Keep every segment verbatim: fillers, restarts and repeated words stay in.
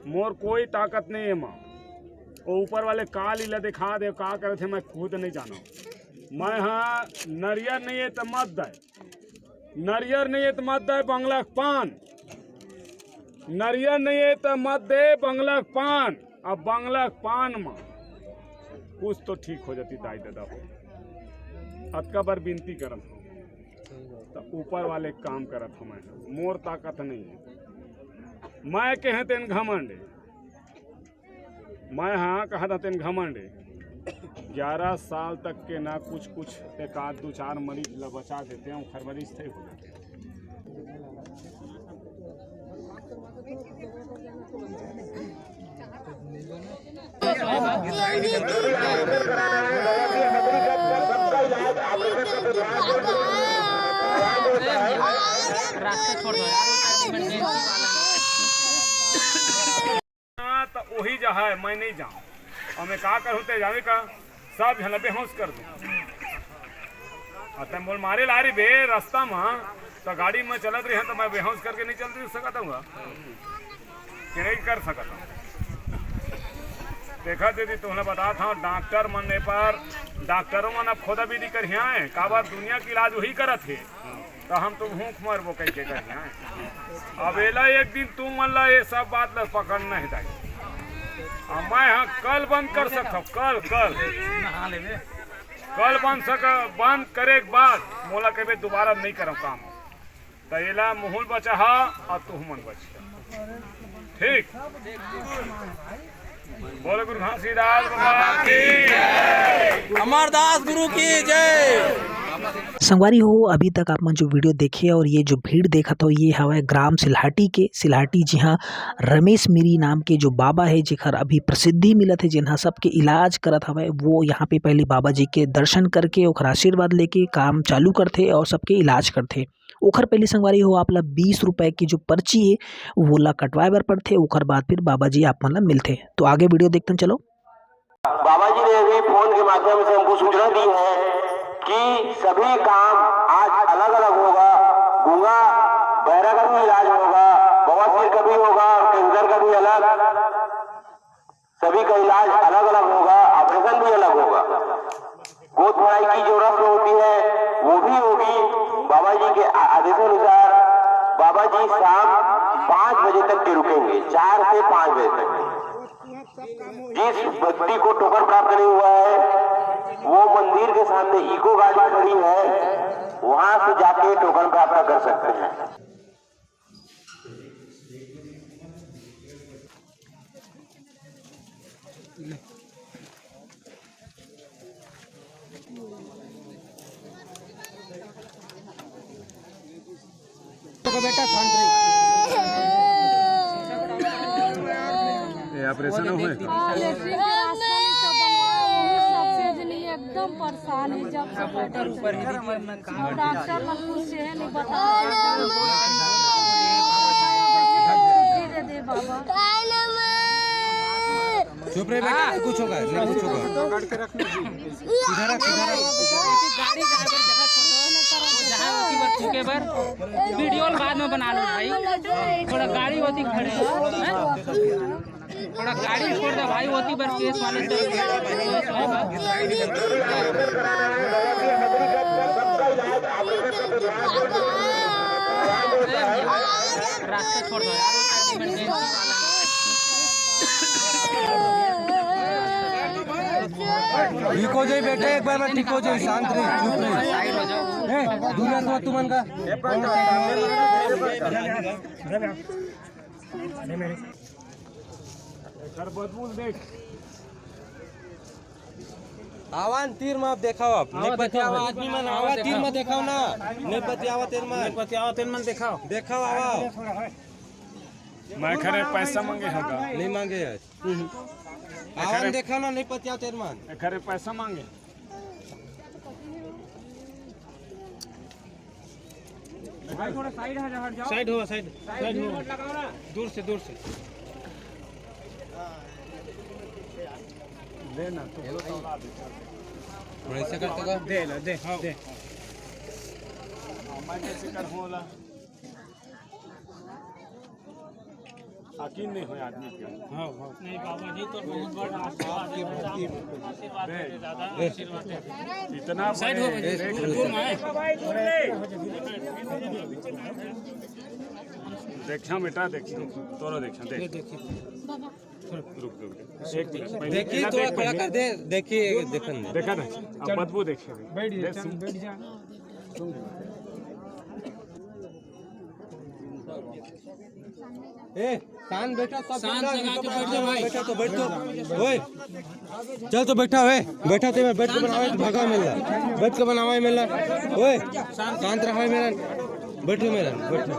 मोर कोई ताकत नहीं है माँ। वो ऊपर वाले काली ला दिखा दे, का करत हे, मैं खुद नहीं जानो। मैं हाँ, नरियर नहीं है तो मत दे, नरियर नहीं है तो मत दे बंगला के पान, नरियर नहीं है तो मत दे बंगला के पान। अब बंगला के पान में कुछ तो ठीक हो जाती दाई दादा हो। अतका बार विनती करत हूँ, तो ऊपर वाले काम करत हूँ मैं, मोर ताकत नहीं है। मैं कहे तेन घमंड, मैं हाँ कहा था तेन घमंड। ग्यारह साल तक के ना कुछ कुछ एक आध दो चार मरीज ला बचा देते हैं, ओखर मरीज सही हो जाते हैं। रास्ता छोड़ दो यार, वो शायद इमरजेंसी वाला है। हाँ, तो वही जहाँ है, मैं नहीं जाऊँ। और मैं का करूँ, ते जावे का सब झन बेहोश कर दूँ। और तैं मोला मारे ला रही बे रास्ता में, तो गाड़ी में चलत रही है, तो मैं बेहोश करके नहीं चल रही सकता हूँ कि नहीं कर सकता हूँ। देखा दीदी, तुम्हें बता था, डॉक्टर मन ए पर, डॉक्टरों मन अब खोदा विधि करिया है, काबर दुनिया के इलाज वही करत है। तो हम तो भूख मरबो कह के कही हैं। अब एला एक दिन तू मन ला ये सब बात ला पकड़ना है दाई। अब मैं हाँ कल बंद कर सकता हूँ, कल, कल। कल बंद सक, बंद करे के बाद मोला कहे दोबारा नहीं करम काम। तो एला मुहुल बचा हा और तू मन बचा। ठीक। बोलो गुरु घासीदास बाबा की। अमरदास गुरु की जय। संगवारी हो, अभी तक आप मन जो वीडियो देखे और ये जो भीड़ देखत हो, ये हवय ग्राम सिल्हाटी के, सिल्हाटी जिहाँ रमेश मिरी नाम के जो बाबा है, जेकर अभी प्रसिद्धि मिलत है, जिन्हा सबके इलाज करत हवय, वो यहाँ पे पहले बाबा जी के दर्शन करके ओखर आशीर्वाद लेके काम चालू करथे और सबके इलाज करथे। ओखर पहली संगवारी हो, आप ला बीस रुपए की जो पर्ची है, वो ला कटवाए बर पड़थे। ओखर बाद फिर बाबा जी आप मन ला मिलथे। तो आगे वीडियो देखते हैं, चलो। बाबा जी ने अभी फोन के माध्यम से हमको सूचना दी है कि सभी काम आज अलग-अलग होगा। गूंगा बहरा का भी इलाज होगा, बवासीर का भी होगा, कैंसर का भी अलग। सभी का इलाज अलग-अलग होगा, ऑपरेशन भी अलग होगा। गोद भराई की जो रस्म होती है, वो भी होगी। बाबा जी के आ-, आदेशानुसार बाबा जी शाम पाँच बजे तक के रुकेंगे, चार से पाँच बजे तक। जिस व्यक्ति को टोकन प्राप्त नहीं हुआ है, वो मंदिर के सामने इको गाड़ी खड़ी है, वहां से जाके टोकन प्राप्त कर सकते हैं। तो बेटा शांत रही। ये ऑपरेशन हुए? हाँ, लेटरिन के रास्ता नहीं तो बनवाए, वही सब चीज नहीं, एकदम परेशान है जब से पैदा हुए। और डॉक्टर मन कुछ है नहीं बता। छुट्टी दे दे बाबा। चुप रहे बेटा, नहीं कुछ होगा, नहीं कुछ होगा। सीधा रख, सीधा रख। गाड़ी जहाँ पर जगह छोड़ दो, वो जहाँ होती बर थूके बर, वीडियो बाद में बना लो भाई। थोड़ा गाड़ी होती खड़े, हैं? थोड़ा गाड़ी छोड़ दो भाई, होती बर केस वाले से। रास्ता छोड़ दो यार, वो शायद इमरजेंसी वाला है। ठीक हो जाई बेटा, एक बार में ठीक हो जाई, शांत रही, चुप रही। साइड हो जाओ। ए, दूर रहो तुमन का। आवा न तीर में, आप देखाओ, आप। आवा, नहीं पतियावा देखाओ। आदमी मन, आवा तीर में देखाओ ना। नहीं पतियावा तीर में। नहीं पतियावा तीर में देखाओ। देखाओ, आवा। मैं खरे पैसा मांगे हूँ का? नहीं मांगे यार। आवा न देखाओ ना, नहीं पतियावा तीर में। मैं खरे पैसा मांगे। भाई, थोड़ा साइड हट जाओ। साइड हो, साइड, साइड हो। दूर से, दूर से। दे ना, तू थोड़ा ऐसे कर तो। दे ला, दे, हाँ। दे। मैं कैसे कर होला? यकीन नहीं होय आदमी के। हाँ, हाँ। नहीं बाबा जी, तो बहुत बड़ा आशीर्वाद है। आशीर्वाद है दादा, आशीर्वाद है। इतना साइड हो, बड़े दूर में है। देखियो बेटा, देखियो, तोरो देखियो, देख। ये देखिए। रुक, रुक, रुक। एक मिनट, पहले देखिए, थोड़ा खड़ा कर दे, देखिए, देखन दे। देखा ना, अब बदबू देखिए। बैठ जा, बैठ जा। ए, शांत बैठा, सब शांत लगा के बैठ जा भाई। बैठा तो बैठ तो। ओए, चल तो बैठा, ओए, बैठा ते में बैठ के बनावे तो भगा मिल रहा, बैठ के बनावे मिल रहा। ओए, शांत रहा मेरा, बैठो मेरा, बैठो।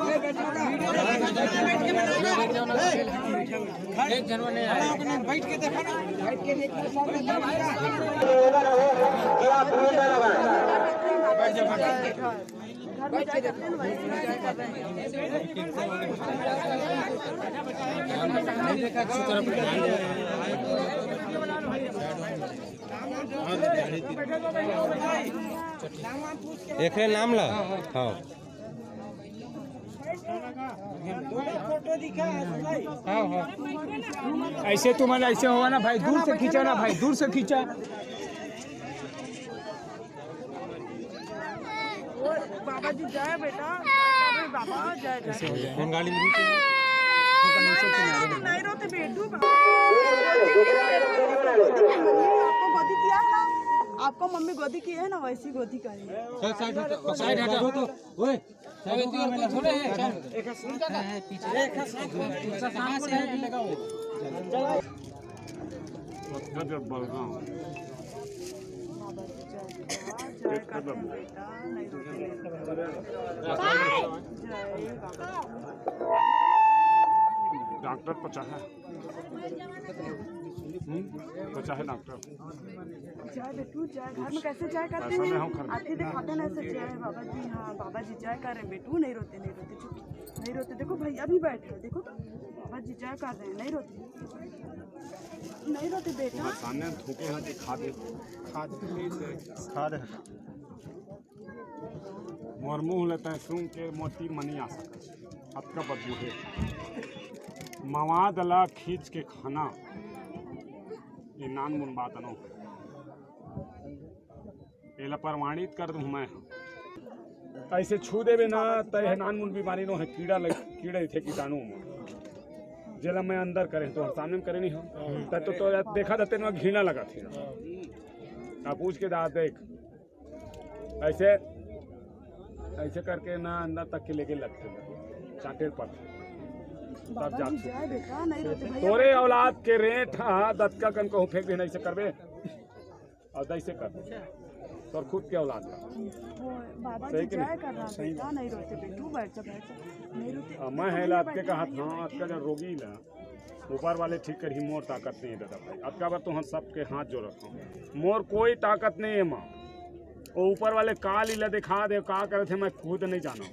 एक जन नहीं आया। बैठ के देखो ना। एकरे नाम ला। हाँ। ऐसे तुमन ऐसे होगा ना भाई, दूर से खींचा ना भाई, दूर से खींचा। बाबा जी जय बेटा, जय बाबा, जय जय। कौन गाड़ी में? नहीं रोते बेटू। आपको गोदी किया है ना, आपको मम्मी गोदी की है ना, वैसी गोदी का है। साइड हटो, साइड हटो। ओए, अबे तू कोई थोड़े है, चल। एक साथ है, पीछे। एक साथ है, पीछे साथ है, लगाओ। गजब बलगाम। एक कदम। डॉक्टर तो चाहे। हम्म? तो चाहे डॉक्टर। जय बेटू, जय। घर में कैसे जय करते हैं? आरती दिखाते ना ऐसे, जय बाबा जी। हाँ, बाबा जी जय कर रहे हैं बेटू, नहीं रोते, नहीं रोते, चुप, नहीं रोते। देखो भैया भी बैठे हैं, देखो तो, बाबा जी जय कर रहे हैं, नहीं रोते, नहीं रोते बेटा। सामने थूके हैं कि खा दे, खा दे, खा दे। मोर मुंह ले तैं सूंघ के मोर तीर म नइ आ सकस। अतका बदबू हे। मवाद ला खींच के खाना, ये नानमुन बात नो। एला प्रमाणित कर दूं मैं। ऐसे छू देबे ना, त ये नानमुन बीमारी नो हे, कीड़ा लग, कीड़ा इथे कीटाणु म। जेला मैं अंदर करे, तो सामने में करे नहीं हो। त तो, तो देखा था, तेन घृणा लगा थे। आप पूछ के दा देख। ऐसे, ऐसे करके ना अंदर तक के लेके लगते हैं, चाटेर पर। तब बाबा जात जी, छूटते। जय बेटा, नहीं रोते भैया। तोरे औलाद के रेंट हा दतका कन कहूँ फेंक देना, ऐसे करबे और ऐसे कर दे। तोर खुद के औलाद का। वो बाबा सही जी कि नहीं? जय कर रहा बेटा, नहीं रोते बेटू, बैठ जा, बैठ जा। नहीं रोते। आ, मैं है ला अतके कहा था, अतका जन रोगी ला ऊपर वाले ठीक करही, मोर ताकत नहीं है दादा भाई। अतका बार तुहर सबके हाथ जोड़त हूँ, मोर कोई ताकत नहीं है माँ। वो ऊपर वाले काल इला दिखा दे, का करे थे, मैं खुद नहीं जाना।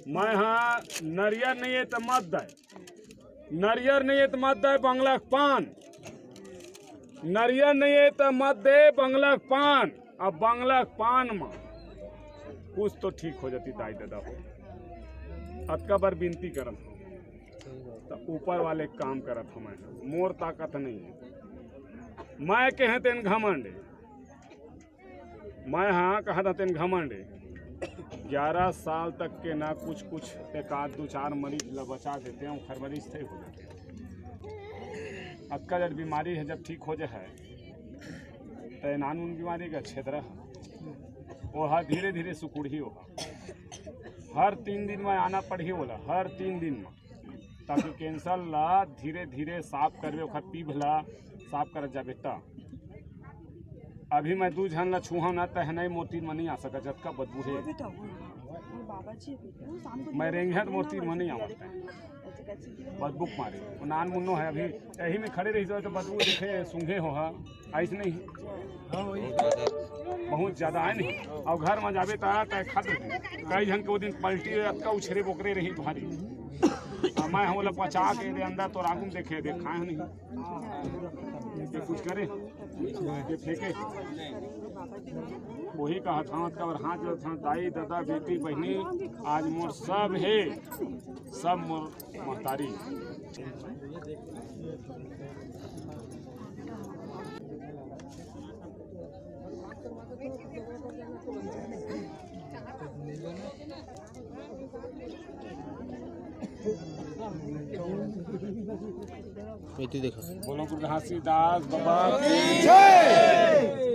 मैं हाँ, नरियर नहीं है तो मत दे, नरियर नहीं है तो मत दे बंगला के पान, नरियर नहीं है तो मत दे बंगला के पान। अब बंगला के पान में कुछ तो ठीक हो जाती दाई दादा हो। अतका बार विनती करत हूँ। त ऊपर वाले काम करत हवं मैं, मोर ताकत नहीं है। मैं कहे तेन घमंड, मैं हाँ कहा था तेन घमंड। ग्यारह साल तक के ना कुछ कुछ एक आध दो चार मरीज ला बचा देते हैं, ओखर मरीज सही हो जाते हैं। अक्का जब बीमारी है, जब ठीक हो जाए है, तो नानमुन बीमारी का क्षेत्र है, वो हा धीरे धीरे सुकुड़ही हो। हर तीन दिन में आना पड़ही बोला, हर तीन दिन में। ताकि कैंसर ला धीरे धीरे साफ करबे, ओखर पीभ ला साफ करत जाबे त। अभी मैं दू झन ला छूहव ना, तह नहीं मोर तीर म नहीं आ सकत, जतका बदबू हे। वो बेटा, वो, वो बाबा जी है बेटा, वो शाम को मैं रेंगहत मोर तीर म नहीं आवत है। ऐसे कैसे किया? बदबू के मारे। वो नान मुन्नो है, अभी यही में खड़े रही तो बदबू देखे, सूंघे हो हा, आइस नहीं। बहुत ज्यादा है नहीं। और घर में जाबे त, त खा देते। कई झन के वो दिन पलटी रहे, अतका उछरे बोकरे रही भारी। आ, मैं हम बोला पचा के दे अंदर तो रागुम देखे, दे खाए नहीं। ये कुछ करे, ये फेंके। वही कहा था, तब हाथ जोड़ था, दाई, दादा, बेटी, बहनी, आज मोर सब हे, सब मोर महतारी। देखा। बोलो गुरु घासीदास बाबा की जय।